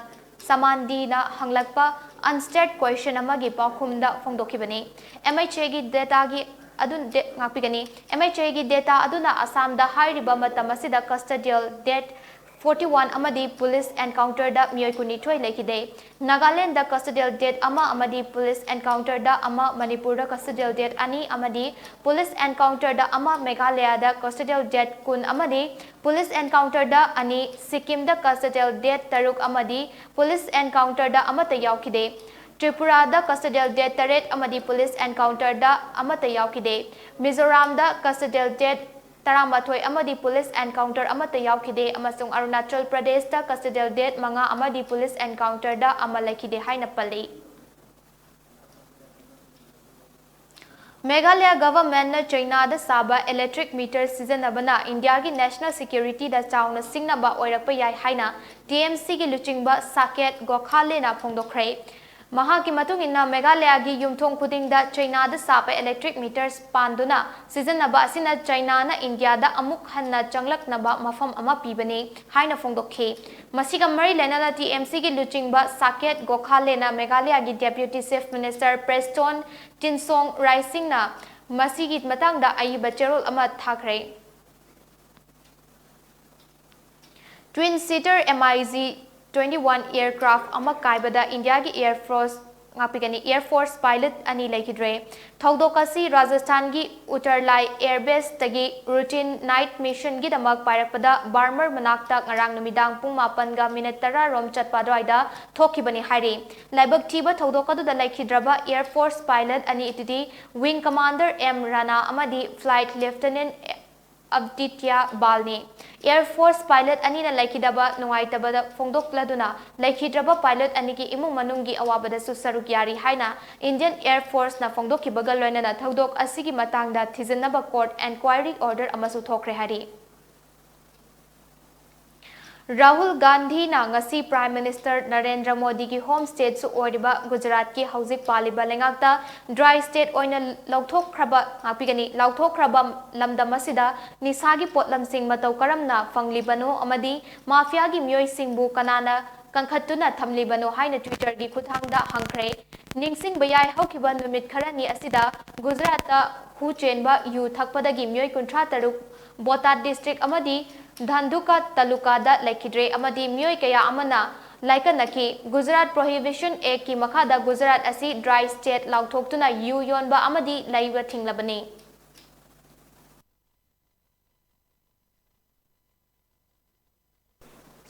ꯁꯃꯥꯟꯗꯤꯅ ꯍꯪꯂꯛꯄ unstate question ꯑꯃꯒꯤ ꯄꯥꯎꯈꯨꯝꯗ ꯐꯣꯡꯗꯣꯛꯈꯤꯕꯅꯤ꯫ MHAꯒꯤ dataꯒꯤ ꯑꯗꯨ ꯉꯥꯛꯄꯤꯒꯅꯤ꯫ ꯑꯦꯝ ꯑꯩꯆ ꯑꯦꯒꯤ ꯗꯦꯇꯥ ꯑꯗꯨꯅ ꯑꯁꯥꯝꯗ ꯍꯥꯏꯔꯤꯕ ꯃꯇꯝ ꯑꯁꯤꯗ ꯀꯁꯇꯗꯤꯌꯦꯜ ꯗꯦꯠ ꯐꯣꯔꯇꯤ ꯋꯥꯟ ꯑꯃꯗꯤ ꯄꯨꯂꯤꯁ ꯑꯦꯟꯀꯥꯎꯟꯇꯔꯗ ꯃꯤꯑꯣꯏ ꯀꯨꯟꯅꯤꯊꯣꯏ ꯂꯩꯈꯤꯗꯦ꯫ ꯅꯥꯒꯥꯂꯦꯟꯗ ꯀꯁꯇꯗꯤꯌꯦꯜ ꯗꯦꯠ ꯑꯃ ꯑꯃꯗꯤ ꯄꯨꯂꯤꯁ ꯑꯦꯟꯀꯥꯎꯟꯇꯔꯗ ꯑꯃ, ꯃꯅꯤꯄꯨꯔꯗ ꯀꯁꯇꯗꯤꯌꯦꯜ ꯗꯦꯠ ꯑꯅꯤ ꯑꯃꯗꯤ ꯄꯨꯂꯤꯁ ꯑꯦꯟꯀꯥꯎꯟꯇꯔꯗ ꯑꯃ, ꯃꯦꯘꯥꯂꯌꯥꯗ ꯀꯁꯇꯗꯤꯌꯦꯜ ꯗꯦꯠ ꯀꯨꯟ ꯑꯃꯗꯤ ꯄꯨꯂꯤꯁ ꯑꯦꯟꯀꯥꯎꯟꯇꯔꯗ ꯑꯅꯤ, ꯁꯤꯛꯀꯤꯝꯗ ꯀꯁꯇꯗꯤꯌꯦꯜ ꯗꯦꯠ ꯇꯔꯨꯛ ꯑꯃꯗꯤ ꯄꯨꯂꯤꯁ ꯑꯦꯟꯀꯥꯎꯟꯇꯔꯗ ꯑꯃꯠꯇ ꯌꯥꯎꯈꯤꯗꯦ꯫ ꯇ꯭ꯔꯤꯄꯨꯔꯥꯗ ꯀꯁꯇꯗꯤꯌꯦꯜ ꯗꯦꯠ ꯇꯔꯦꯠ ꯑꯃꯗꯤ ꯄꯨꯂꯤꯁ ꯑꯦꯟꯀꯥꯎꯟꯇꯔꯗ ꯑꯃꯠꯇ ꯌꯥꯎꯈꯤꯗꯦ꯫ ꯃꯤꯖꯣꯔꯥꯝꯗ ꯀꯁꯇꯗꯤꯌꯦꯜ ꯗꯦꯠ ꯇꯔꯥꯃꯥꯊꯣꯏ ꯑꯃꯗꯤ ꯄꯨꯂꯤꯁ ꯑꯦꯟꯀꯥꯎꯟꯇꯔ ꯑꯃꯠꯇ ꯌꯥꯎꯈꯤꯗꯦ, ꯑꯃꯁꯨꯡ ꯑꯔꯨꯅꯥꯆꯜ ꯄ꯭ꯔꯗꯦꯁꯇ ꯀꯁꯇꯗꯤꯌꯦꯜ ꯗꯦꯠ ꯃꯉꯥ ꯑꯃꯗꯤ ꯄꯨꯂꯤꯁ ꯑꯦꯟꯀꯥꯎꯟꯇꯔꯗ ꯑꯃ ꯂꯩꯈꯤꯗꯦ ꯍꯥꯏꯅ ꯄꯜꯂꯤ꯫ ꯃꯦꯘꯥꯂꯌꯥ ꯒꯚꯔꯟꯃꯦꯟꯠꯅ ꯆꯩꯅꯥꯗ ꯁꯥꯕ ꯏꯂꯦꯛꯇ꯭ꯔꯤꯛ ꯃꯤꯇꯔ ꯁꯤꯖꯤꯟꯅꯕꯅ ꯏꯟꯗꯤꯌꯥꯒꯤ ꯅꯦꯁꯅꯦꯜ ꯁꯦꯀ꯭ꯌꯨꯔꯤꯇꯤꯗ ꯆꯥꯎꯅ ꯁꯤꯡꯅꯕ ꯑꯣꯏꯔꯛꯄ ꯌꯥꯏ ꯍꯥꯏꯅ ꯇꯤ ꯑꯦꯝ ꯁꯤꯒꯤ ꯂꯨꯆꯤꯡꯕ ꯁꯥꯀꯦꯠ ꯒꯣꯈꯥꯂꯦꯅ ꯐꯣꯡꯗꯣꯛꯈ꯭ꯔꯦ꯫ ꯃꯍꯥꯛꯀꯤ ꯃꯇꯨꯡ ꯏꯟꯅ, ꯃꯦꯘꯥꯂꯌꯥꯒꯤ ꯌꯨꯝꯊꯣꯡ ꯈꯨꯗꯤꯡꯗ ꯆꯩꯅꯥꯗ ꯁꯥꯕ ꯏꯂꯦꯛꯇ꯭ꯔꯤꯛ ꯃꯤꯇꯔ ꯄꯥꯟꯗꯨꯅ ꯁꯤꯖꯤꯟꯅꯕ ꯑꯁꯤꯅ ꯆꯩꯅꯥꯅ ꯏꯟꯗꯤꯌꯥꯗ ꯑꯃꯨꯛ ꯍꯟꯅ ꯆꯪꯂꯛꯅꯕ ꯃꯐꯝ ꯑꯃ ꯄꯤꯕꯅꯤ ꯍꯥꯏꯅ ꯐꯣꯡꯗꯣꯛꯈꯤ꯫ ꯃꯁꯤꯒ ꯃꯔꯤ ꯂꯩꯅꯅ ꯇꯤ ꯑꯦꯝ ꯁꯤꯒꯤ ꯂꯨꯆꯤꯡꯕ ꯁꯥꯀꯦꯠ ꯒꯣꯈꯥꯂꯦꯅ ꯃꯦꯘꯥꯂꯌꯥꯒꯤ ꯗꯦꯄ꯭ꯌꯨꯇꯤ ꯆꯤꯐ ꯃꯤꯅꯤꯁꯇꯔ ꯄ꯭ꯔꯦꯁꯇꯣꯟ ꯇꯤꯟꯁꯣꯡ ꯔꯥꯏꯁꯤꯡꯅ ꯃꯁꯤꯒꯤ ꯃꯇꯥꯡꯗ ꯑꯏꯕ ꯆꯦꯔꯣꯜ ꯑꯃ ꯊꯥꯈ꯭ꯔꯦ꯫ Twin seater M I G twenty one aircraft ꯑꯃ ꯀꯥꯏꯕꯗ ꯏꯟꯗꯤꯌꯥꯒꯤ Air Force, ꯉꯥꯛꯄꯤꯒꯅꯤ, Air Force pilot ꯑꯅꯤ ꯂꯩꯈꯤꯗ꯭ꯔꯦ꯫ ꯊꯧꯗꯣꯛ ꯑꯁꯤ ꯔꯥꯖꯁꯊꯥꯟꯒꯤ ꯎꯇꯔꯂꯥꯏ Air Baseꯇꯒꯤ routine night missionꯒꯤꯗꯃꯛ ꯄꯥꯏꯔꯛꯄꯗ ꯕꯥꯔꯃꯔ ꯃꯅꯥꯛꯇ ꯉꯔꯥꯡ ꯅꯨꯃꯤꯗꯥꯡ ꯄꯨꯡ ꯃꯥꯄꯟꯒ ꯃꯤꯅꯤꯠ ꯇꯔꯥ ꯔꯣꯝ ꯆꯠꯄ ꯑꯗꯨꯋꯥꯏꯗ ꯊꯣꯛꯈꯤꯕꯅꯤ ꯍꯥꯏꯔꯤ꯫ ꯂꯥꯏꯕꯛ ꯊꯤꯕ ꯊꯧꯗꯣꯛ ꯑꯗꯨꯗ ꯂꯩꯈꯤꯗ꯭ꯔꯕ Air Force pilot ꯑꯅꯤ ꯑꯗꯨꯗꯤ Wing Commander M ꯔꯥꯅꯥ ꯑꯃꯗꯤ Flight Lieutenant ꯑꯕꯗꯤꯇ꯭ꯌ ꯕꯥꯜꯅꯤ꯫ Air Force pilot ꯑꯅꯤꯅ ꯂꯩꯈꯤꯗꯕ ꯅꯨꯡꯉꯥꯏꯇꯕꯗ ꯐꯣꯡꯗꯣꯛꯂꯗꯨꯅ, ꯂꯩꯈꯤꯗ꯭ꯔꯕ pilot ꯑꯅꯤꯒꯤ ꯏꯃꯨꯡ ꯃꯅꯨꯡꯒꯤ ꯑꯋꯥꯕꯗꯁꯨ ꯁꯔꯨꯛ ꯌꯥꯔꯤ ꯍꯥꯏꯅ Indian Air Forceꯅ ꯐꯣꯡꯗꯣꯛꯈꯤꯕꯒ ꯂꯣꯏꯅꯅ ꯊꯧꯗꯣꯛ ꯑꯁꯤꯒꯤ ꯃꯇꯥꯡꯗ ꯊꯤꯖꯤꯟꯅꯕ court enquiry order ꯑꯃꯁꯨ ꯊꯣꯛꯈ꯭ꯔꯦ ꯍꯥꯏꯔꯤ꯫ ꯔꯥꯍꯨꯜ ꯒꯥꯟꯙꯤꯅ ꯉꯁꯤ Prime Minister ꯅꯔꯦꯟꯗ꯭ꯔ ꯃꯣꯗꯤꯒꯤ home stateꯁꯨ ꯑꯣꯏꯔꯤꯕ ꯒꯨꯖꯔꯥꯠꯀꯤ ꯍꯧꯖꯤꯛ ꯄꯥꯜꯂꯤꯕ ꯂꯩꯉꯥꯛꯇ dry state ꯑꯣꯏꯅ ꯂꯧꯊꯣꯛꯈ꯭ꯔꯕ, ꯉꯥꯛꯄꯤꯒꯅꯤ, ꯂꯥꯎꯊꯣꯛꯈ꯭ꯔꯕ ꯂꯝꯗꯝ ꯑꯁꯤꯗ ꯅꯤꯁꯥꯒꯤ ꯄꯣꯠꯂꯝꯁꯤꯡ ꯃꯇꯧ ꯀꯔꯝꯅ ꯐꯪꯂꯤꯕꯅꯣ ꯑꯃꯗꯤ ꯃꯥꯐꯤꯌꯥꯒꯤ ꯃꯤꯑꯣꯏꯁꯤꯡꯕꯨ ꯀꯅꯥꯅ ꯀꯟꯈꯠꯇꯨꯅ ꯊꯝꯂꯤꯕꯅꯣ ꯍꯥꯏꯅ Twitterꯒꯤ ꯈꯨꯠꯊꯥꯡꯗ ꯍꯪꯈ꯭ꯔꯦ꯫ ꯅꯤꯡꯁꯤꯡꯕ ꯌꯥꯏ, ꯍꯧꯈꯤꯕ ꯅꯨꯃꯤꯠ ꯈꯔꯅꯤ ꯑꯁꯤꯗ ꯒꯨꯖꯔꯥꯠꯇ ꯍꯨ ꯆꯦꯟꯕ ꯌꯨ ꯊꯛꯄꯗꯒꯤ ꯃꯤꯑꯣꯏ ꯀꯨꯟꯊ꯭ꯔꯥ ꯇꯔꯨꯛ ꯕꯣꯇꯥꯗ ꯗꯤꯁꯇ꯭ꯔꯤꯛ ꯑꯃꯗꯤ ꯙꯟꯗꯨꯀꯥ ꯇꯥꯂꯨꯀꯥꯗ ꯂꯩꯈꯤꯗ꯭ꯔꯦ ꯑꯃꯗꯤ ꯃꯤꯑꯣꯏ ꯀꯌꯥ ꯑꯃꯅ ꯂꯥꯏꯀꯠꯅꯈꯤ꯫ ꯒꯨꯖꯔꯥꯠ ꯄ꯭ꯔꯣꯍꯤꯕꯤꯁꯟ ꯑꯦꯛꯀꯤ ꯃꯈꯥꯗ ꯒꯨꯖꯔꯥꯠ ꯑꯁꯤ ꯗ꯭ꯔꯥꯏ ꯁ꯭ꯇꯦꯠ ꯂꯥꯎꯊꯣꯛꯇꯨꯅ ꯌꯨ ꯌꯣꯟꯕ ꯑꯃꯗꯤ ꯂꯩꯕ ꯊꯤꯡꯂꯕꯅꯤ꯫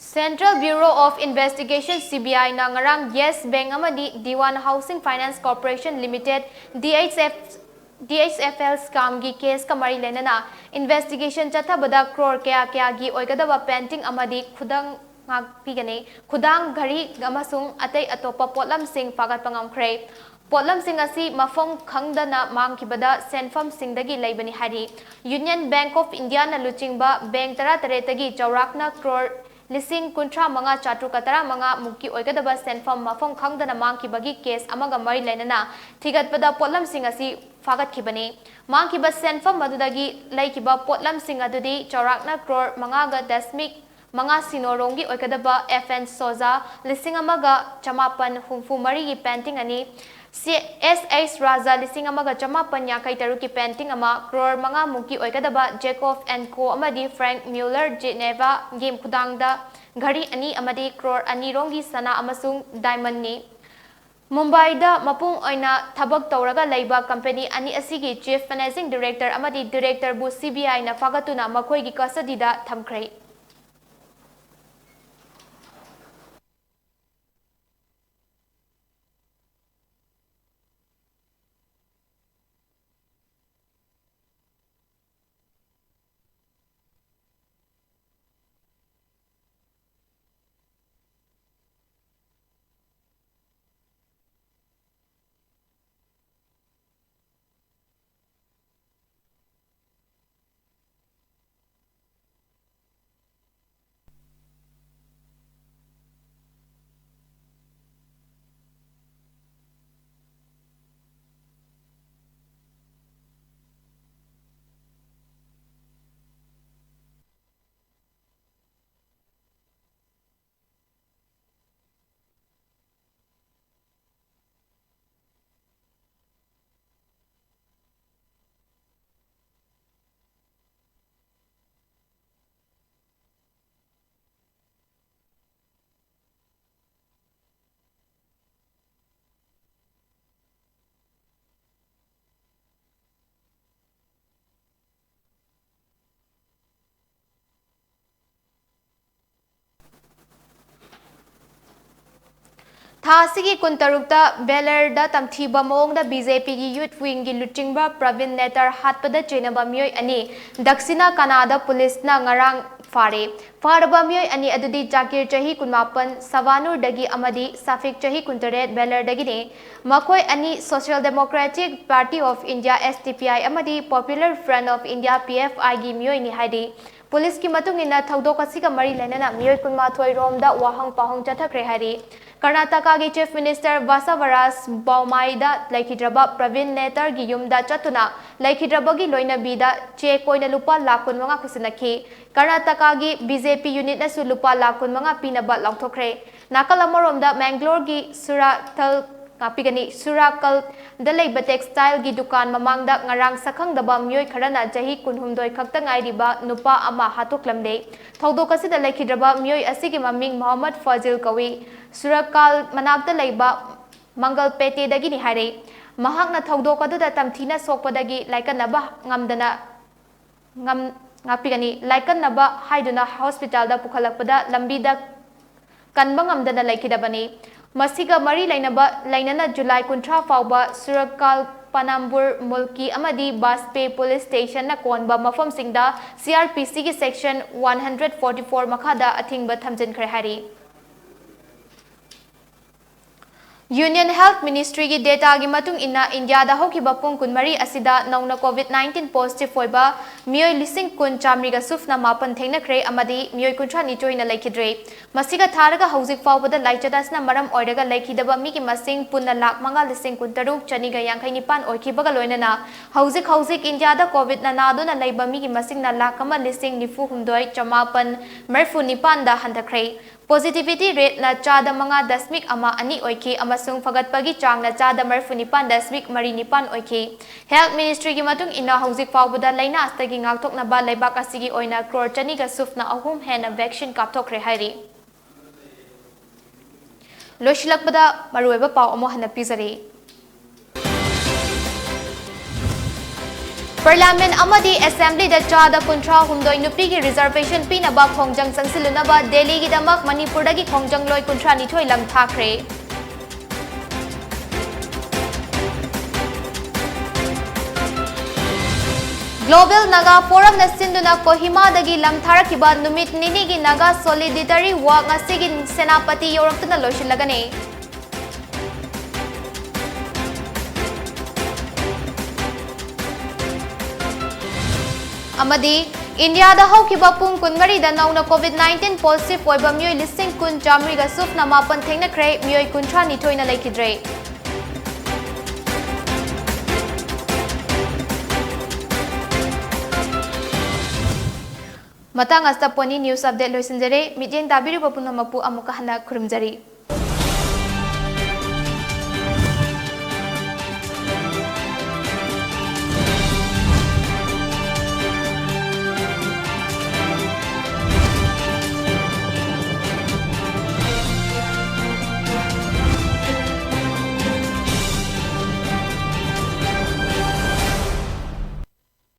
Central Bureau of Investigation, C B I, ꯅ ꯉꯔꯥꯡ ꯌꯦꯁ ꯕꯦꯡꯛ ꯑꯃꯗꯤ Dewan housing finance corporation limited, D H F, D H F L scam ꯒꯤ ꯀꯦꯁꯀ ꯃꯔꯤ ꯂꯩꯅꯅ ꯏꯟꯚꯦꯁꯇꯤꯒꯦꯁꯟ ꯆꯠꯊꯕꯗ ꯀ꯭ꯔꯣꯔ ꯀꯌꯥ ꯀꯌꯥꯒꯤ ꯑꯣꯏꯒꯗꯕ ꯄꯦꯟꯇꯤꯡ ꯑꯃꯗꯤ ꯈꯨꯗꯪ ꯉꯥꯛꯄꯤꯒꯅꯤ꯫ ꯈꯨꯗꯥꯡ, ꯘꯔꯤ ꯑꯃꯁꯨꯡ ꯑꯇꯩ ꯑꯇꯣꯞꯄ ꯄꯣꯠꯂꯝꯁꯤꯡ ꯐꯥꯒꯠꯄ ꯉꯝꯈ꯭ꯔꯦ꯫ ꯄꯣꯠꯂꯝꯁꯤꯡ ꯑꯁꯤ ꯃꯐꯝ ꯈꯪꯗꯅ ꯃꯥꯡꯈꯤꯕꯗ ꯁꯦꯟꯐꯝꯁꯤꯡꯗꯒꯤ ꯂꯩꯕꯅꯤ ꯍꯥꯏꯔꯤ꯫ Union Bank of India ꯅ ꯂꯨꯆꯤꯡꯕ ꯕꯦꯡꯛ ꯇꯔꯥꯇꯔꯦꯠꯇꯒꯤ ꯆꯥꯎꯔꯥꯛꯅ ꯀ꯭ꯔꯣꯔ ꯂꯤꯁꯤꯡ ꯀꯨꯟꯊ꯭ꯔꯥ ꯃꯉꯥ ꯆꯥꯇ꯭ꯔꯨꯛꯀ ꯇꯔꯥꯃꯉꯥ ꯃꯨꯛꯀꯤ ꯑꯣꯏꯒꯗꯕ ꯁꯦꯟꯐꯝ ꯃꯐꯝ ꯈꯪꯗꯅ ꯃꯥꯡꯈꯤꯕꯒꯤ ꯀꯦꯁ ꯑꯃꯒ ꯃꯔꯤ ꯂꯩꯅꯅ ꯊꯤꯒꯠꯄꯗ ꯄꯣꯠꯂꯝꯁꯤꯡ ꯑꯁꯤ ꯐꯥꯒꯠꯈꯤꯕꯅꯤ꯫ ꯃꯥꯡꯈꯤꯕ ꯁꯦꯟꯐꯝ ꯑꯗꯨꯗꯒꯤ ꯂꯩꯈꯤꯕ ꯄꯣꯠꯂꯝꯁꯤꯡ ꯑꯗꯨꯗꯤ ꯆꯥꯎꯔꯥꯛꯅ ꯀ꯭ꯔꯣꯔ ꯃꯉꯥꯒ ꯗꯁꯃꯤꯛ ꯃꯉꯥ ꯁꯤꯅꯣꯔꯣꯝꯒꯤ ꯑꯣꯏꯒꯗꯕ F N Soja ꯂꯤꯁꯤꯡ ꯑꯃꯒ ꯆꯃꯥꯄꯟ ꯍꯨꯝꯐꯨ ꯃꯔꯤꯒꯤ ꯄꯦꯟꯇꯤꯡ ꯑꯅꯤ, ꯁꯤ ꯑꯦꯁ ꯑꯩꯆ ꯔꯥꯖꯥ ꯂꯤꯁꯤꯡ ꯑꯃꯒ ꯆꯃꯥꯄꯟ ꯌꯥꯡꯈꯩ ꯇꯔꯨꯛꯀꯤ ꯄꯦꯟꯇꯤꯡ ꯑꯃ, ꯀ꯭ꯔꯣꯔ ꯃꯉꯥ ꯃꯨꯛꯀꯤ ꯑꯣꯏꯒꯗꯕ Jacob and Co ꯑꯃꯗꯤ Frank Mueller Geneva ꯒꯤ ꯈꯨꯗꯥꯡꯗ ꯘꯔꯤ ꯑꯅꯤ ꯑꯃꯗꯤ ꯀ꯭ꯔꯣꯔ ꯑꯅꯤꯔꯣꯝꯒꯤ ꯁꯅꯥ ꯑꯃꯁꯨꯡ ꯗꯥꯏꯃꯟꯅꯤ꯫ ꯃꯨꯝꯕꯥꯏꯗ ꯃꯄꯨꯡ ꯑꯣꯏꯅ ꯊꯕꯛ ꯇꯧꯔꯒ ꯂꯩꯕ ꯀꯝꯄꯦꯅꯤ ꯑꯅꯤ ꯑꯁꯤꯒꯤ Chief Managing Director ꯑꯃꯗꯤ Director ꯕꯨ C B I ꯅ ꯐꯥꯒꯠꯇꯨꯅ ꯃꯈꯣꯏꯒꯤ ꯀꯁꯇꯗꯤꯗ ꯊꯝꯈ꯭ꯔꯦ꯫ ꯊꯥ ꯑꯁꯤꯒꯤ ꯀꯨꯟꯇꯔꯨꯛꯇ ꯕꯦꯂꯔꯗ ꯇꯝꯊꯤꯕ ꯃꯑꯣꯡꯗ ꯕꯤ ꯖꯦ ꯄꯤꯒꯤ ꯌꯨꯠ ꯋꯤꯡꯒꯤ ꯂꯨꯆꯤꯡꯕ ꯄ꯭ꯔꯕꯤꯟ ꯅꯦꯇꯔ ꯍꯥꯠꯄꯗ ꯆꯦꯟꯅꯕ ꯃꯤꯑꯣꯏ ꯑꯅꯤ ꯗꯛꯁꯤꯅꯥ ꯀꯅꯥꯗ ꯄꯨꯂꯤꯁꯅ ꯉꯔꯥꯡ ꯐꯥꯔꯦ꯫ ꯐꯥꯔꯕ ꯃꯤꯑꯣꯏ ꯑꯅꯤ ꯑꯗꯨꯗꯤ ꯖꯥꯀꯤꯔ ꯆꯍꯤ ꯀꯨꯟꯃꯥꯄꯟ, ꯁꯕꯥꯅꯨꯔꯗꯒꯤ ꯑꯃꯗꯤ ꯁꯥꯐꯤꯛ ꯆꯍꯤ ꯀꯨꯟꯇꯔꯦꯠ, ꯕꯦꯂꯔꯗꯒꯤꯅꯤ꯫ ꯃꯈꯣꯏ ꯑꯅꯤ Social Democratic Party of India, S D P I, ꯑꯃꯗꯤ Popular Front of India, P F I, ꯒꯤ ꯃꯤꯑꯣꯏꯅꯤ ꯍꯥꯏꯔꯤ꯫ ꯄꯨꯂꯤꯁꯀꯤ ꯃꯇꯨꯡ ꯏꯟꯅ ꯊꯧꯗꯣꯛ ꯑꯁꯤꯒ ꯃꯔꯤ ꯂꯩꯅꯅ ꯃꯤꯑꯣꯏ ꯀꯨꯟꯃꯥꯊꯣꯏ ꯔꯣꯝꯗ ꯋꯥꯍꯪ ꯄꯥꯎꯍꯪ ꯆꯠꯊꯈ꯭ꯔꯦ ꯍꯥꯏꯔꯤ꯫ ꯀꯔꯅꯥꯇꯀꯥꯒꯤ Chief Minister ꯕꯥꯁꯥꯚꯥꯔꯥꯖ ꯕꯣꯝꯃꯥꯏꯗ ꯂꯩꯈꯤꯗ꯭ꯔꯕ ꯄ꯭ꯔꯕꯤꯟ ꯅꯦꯇꯔꯒꯤ ꯌꯨꯝꯗ ꯆꯠꯇꯨꯅ ꯂꯩꯈꯤꯗ꯭ꯔꯕꯒꯤ ꯂꯣꯏꯅꯕꯤꯗ ꯆꯦꯛ ꯑꯣꯏꯅ ꯂꯨꯄꯥ ꯂꯥꯈ ꯀꯨꯟꯃꯉꯥ ꯈꯨꯠꯁꯤꯟꯅꯈꯤ꯫ ꯀꯔꯅꯥꯇꯀꯥꯒꯤ ꯕꯤ ꯖꯦ ꯄꯤ ꯌꯨꯅꯤꯠꯅꯁꯨ ꯂꯨꯄꯥ ꯂꯥꯈ ꯀꯨꯟꯃꯉꯥ ꯄꯤꯅꯕ ꯂꯥꯎꯊꯣꯛꯈ꯭ꯔꯦ꯫ ꯅꯥꯀꯜ ꯑꯃꯔꯣꯝꯗ ꯃꯦꯡꯒ꯭ꯂꯣꯔꯒꯤ ꯁꯨꯔꯥꯊꯜ, ꯉꯥꯛꯄꯤꯒꯅꯤ, ꯁꯨꯔꯥꯀꯜꯗ ꯂꯩꯕ textile ꯒꯤ ꯗꯨꯀꯥꯟ ꯃꯃꯥꯡꯗ ꯉꯔꯥꯡ ꯁꯛꯈꯪꯗꯕ ꯃꯤꯑꯣꯏ ꯈꯔꯅ ꯆꯍꯤ ꯀꯨꯟꯍꯨꯝꯗꯣꯏ ꯈꯛꯇ ꯉꯥꯏꯔꯤꯕ ꯅꯨꯄꯥ ꯑꯃ ꯍꯥꯠꯇꯣꯛꯂꯝꯂꯦ꯫ ꯊꯧꯗꯣꯛ ꯑꯁꯤꯗ ꯂꯩꯈꯤꯗ꯭ꯔꯕ ꯃꯤꯑꯣꯏ ꯑꯁꯤꯒꯤ ꯃꯃꯤꯡ ꯃꯣꯍꯝꯃꯗ ꯐꯥꯖꯤꯜ ꯀꯧꯏ꯫ ꯁꯨꯔꯥꯀꯥꯜ ꯃꯅꯥꯛꯇ ꯂꯩꯕ ꯃꯪꯒꯜꯄꯦꯇꯦꯗꯒꯤꯅꯤ ꯍꯥꯏꯔꯦ꯫ ꯃꯍꯥꯛꯅ ꯊꯧꯗꯣꯛ ꯑꯗꯨꯗ ꯇꯝꯊꯤꯅ ꯁꯣꯛꯄꯗꯒꯤ ꯂꯥꯏꯀꯠꯅꯕ ꯉꯝꯗꯅ ꯉꯝ-, ꯉꯥꯛꯄꯤꯒꯅꯤ꯫ ꯂꯥꯏꯀꯠꯅꯕ ꯍꯥꯏꯗꯨꯅ ꯍꯣꯁꯄꯤꯇꯥꯜꯗ ꯄꯨꯈꯠꯂꯛꯄꯗ ꯂꯝꯕꯤꯗ ꯀꯟꯕ ꯉꯝꯗꯅ ꯂꯩꯈꯤꯗꯕꯅꯤ꯫ ꯃꯁꯤꯒ ꯃꯔꯤ ꯂꯩꯅꯕ, ꯂꯩꯅꯅ ꯖꯨꯂꯥꯏ ꯀꯨꯟꯊ꯭ꯔꯥ ꯐꯥꯎꯕ ꯁꯨꯔꯛꯀꯥꯜ ꯄꯥꯅꯥꯝꯕꯨꯔ ꯃꯨꯜꯀꯤ ꯑꯃꯗꯤ ꯕꯥꯖꯄꯦ ꯄꯨꯂꯤꯁ ꯁ꯭ꯇꯦꯁꯟꯅ ꯀꯣꯟꯕ ꯃꯐꯝꯁꯤꯡꯗ C R P C ꯒꯤ section one hundred forty four ꯃꯈꯥꯗ ꯑꯊꯤꯡꯕ ꯊꯝꯖꯤꯟꯈ꯭ꯔꯦ ꯍꯥꯏꯔꯤ꯫ Union Health Ministry ꯒꯤ data ꯒꯤ ꯃꯇꯨꯡ ꯏꯟꯅ, ꯏꯟꯗꯤꯌꯥꯗ ꯍꯧꯈꯤꯕ ꯄꯨꯡ ꯀꯨꯟꯃꯔꯤ ꯑꯁꯤꯗ ꯅꯧꯅ COVID nineteen positive ꯑꯣꯏꯕ ꯃꯤꯑꯣꯏ ꯂꯤꯁꯤꯡ ꯀꯨꯟ ꯆꯥꯃꯔꯤꯒ ꯁꯨꯞꯅ ꯃꯥꯄꯟ ꯊꯦꯡꯅꯈ꯭ꯔꯦ ꯑꯃꯗꯤ ꯃꯤꯑꯣꯏ ꯀꯨꯟꯊ꯭ꯔꯥ ꯅꯤꯊꯣꯏꯅ ꯂꯩꯈꯤꯗ꯭ꯔꯦ꯫ ꯃꯁꯤꯒ ꯊꯥꯔꯒ ꯍꯧꯖꯤꯛ ꯐꯥꯎꯕꯗ ꯂꯥꯏꯆꯠ ꯑꯁꯤꯅ ꯃꯔꯝ ꯑꯣꯏꯔꯒ ꯂꯩꯈꯤꯗꯕ ꯃꯤꯒꯤ ꯃꯁꯤꯡ ꯄꯨꯟꯅ ꯂꯥꯈ ꯃꯉꯥ ꯂꯤꯁꯤꯡ ꯀꯨꯟꯇꯔꯨꯛ ꯆꯅꯤꯒ ꯌꯥꯡꯈꯩ ꯅꯤꯄꯥꯟ ꯑꯣꯏꯈꯤꯕꯒ ꯂꯣꯏꯅꯅ, ꯍꯧꯖꯤꯛ ꯍꯧꯖꯤꯛ ꯏꯟꯗꯤꯌꯥꯗ COVID ꯅ ꯅꯥꯗꯨꯅ ꯂꯩꯕ ꯃꯤꯒꯤ ꯃꯁꯤꯡꯅ ꯂꯥꯈ ꯑꯃ ꯂꯤꯁꯤꯡ ꯅꯤꯐꯨ ꯍꯨꯝꯗꯣꯏ ꯆꯃꯥꯄꯟ ꯃꯔꯤꯐꯨ ꯅꯤꯄꯥꯟꯗ ꯍꯟꯊꯈ꯭ꯔꯦ꯫ Positivity rate ꯅ ꯆꯥꯗ ꯃꯉꯥ ꯗꯁꯃꯤꯛ ꯑꯃ ꯑꯅꯤ ꯑꯣꯏꯈꯤ ꯑꯃꯁꯨꯡ ꯐꯒꯠꯄꯒꯤ ꯆꯥꯡꯅ ꯆꯥꯗ ꯃꯔꯤꯐꯨ ꯅꯤꯄꯥꯟ ꯗꯁꯃꯤꯛ ꯃꯔꯤ ꯅꯤꯄꯥꯟ ꯑꯣꯏꯈꯤ꯫ Health Ministry ꯒꯤ ꯃꯇꯨꯡ ꯏꯟꯅ, ꯍꯧꯖꯤꯛ ꯐꯥꯎꯕꯗ ꯂꯩꯅꯥ ꯑꯁꯤꯗꯒꯤ ꯉꯥꯛꯊꯣꯛꯅꯕ ꯂꯩꯕꯥꯛ ꯑꯁꯤꯒꯤ ꯑꯣꯏꯅ ꯀ꯭ꯔꯣꯔ ꯆꯅꯤꯒ ꯁꯨꯞꯅ ꯑꯍꯨꯝ ꯍꯦꯟꯅ vaccine ꯀꯥꯞꯊꯣꯛꯈ꯭ꯔꯦ ꯍꯥꯏꯔꯤ꯫ ꯂꯣꯏꯁꯤꯜꯂꯛꯄꯗ ꯃꯔꯨꯑꯣꯏꯕ ꯄꯥꯎ ꯑꯃꯨꯛ ꯍꯟꯅ ꯄꯤꯖꯔꯤ꯫ Parliament ꯑꯃꯗꯤ Assembly ꯗ ꯆꯥꯗ ꯀꯨꯟꯊ꯭ꯔꯥ ꯍꯨꯝꯗꯣꯏ ꯅꯨꯄꯤꯒꯤ reservation ꯄꯤꯅꯕ ꯈꯣꯡꯖꯪ ꯆꯪꯁꯤꯜꯂꯨꯅꯕ ꯗꯦꯜꯂꯤꯒꯤꯗꯃꯛ ꯃꯅꯤꯄꯨꯔꯗꯒꯤ ꯈꯣꯡꯖꯪꯂꯣꯏ ꯀꯨꯟꯊ꯭ꯔꯥ ꯅꯤꯊꯣꯏ ꯂꯝ ꯊꯥꯈ꯭ꯔꯦ꯫ Global Naga Forumꯅ ꯁꯤꯟꯗꯨꯅ ꯀꯣꯍꯤꯃꯥꯗꯒꯤ ꯂꯝ ꯊꯥꯔꯛꯈꯤꯕ ꯅꯨꯃꯤꯠ ꯅꯤꯅꯤꯒꯤ Naga Solidarity Walk ꯉꯁꯤꯒꯤ ꯁꯦꯅꯥꯄꯇꯤ ꯌꯧꯔꯛꯇꯨꯅ ꯂꯣꯏꯁꯤꯜꯂꯒꯅꯤ꯫ ꯑꯃꯗꯤ ꯏꯟꯗꯤꯌꯥꯗ ꯍꯧꯈꯤꯕ ꯄꯨꯡ ꯀꯨꯟꯃꯔꯤꯗ ꯅꯧꯅ COVID nineteen positive ꯑꯣꯏꯕ ꯃꯤꯑꯣꯏ ꯂꯤꯁꯤꯡ ꯀꯨꯟ ꯆꯥꯃꯔꯤꯒ ꯁꯨꯞꯅ ꯃꯥꯄꯟ ꯊꯦꯡꯅꯈ꯭ꯔꯦ, ꯃꯤꯑꯣꯏ ꯀꯨꯟꯊ꯭ꯔꯥ ꯅꯤꯊꯣꯏꯅ ꯂꯩꯈꯤꯗ꯭ꯔꯦ꯫ ꯃꯇꯥꯡ ꯑꯁꯤꯗ Pony News Update ꯂꯣꯏꯁꯤꯟꯖꯔꯦ꯫ ꯃꯤꯠꯌꯦꯡ ꯇꯥꯕꯤꯔꯤꯕ ꯄꯨꯝꯅꯃꯛꯄꯨ ꯑꯃꯨꯛꯀ ꯍꯟꯅ ꯈꯨꯔꯨꯝꯖꯔꯤ꯫